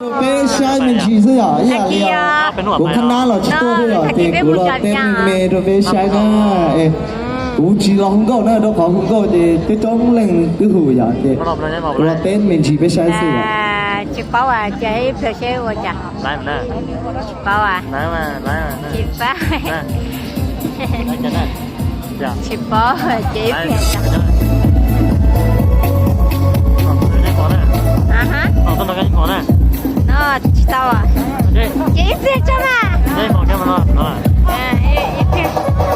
Rau peb saib me ntsis xwb yom, ib yam li kuv qhab nab los tsis tuaj thiab yom, ces kuv los teb me me rau peb saib na. Kuv tsis los hu nkauj na, rau qhov hu nkauj ces coob coob leej twb hu yom, ces kuv los teb me ntsis peb saib xwb yom. Tsis paub, ces ib pliag seb ua cas. Tsis paub, tsis paub. Tsis paub, ces ib pliag. No tsis tau, ces ib pliag tso mas. Ib pliag.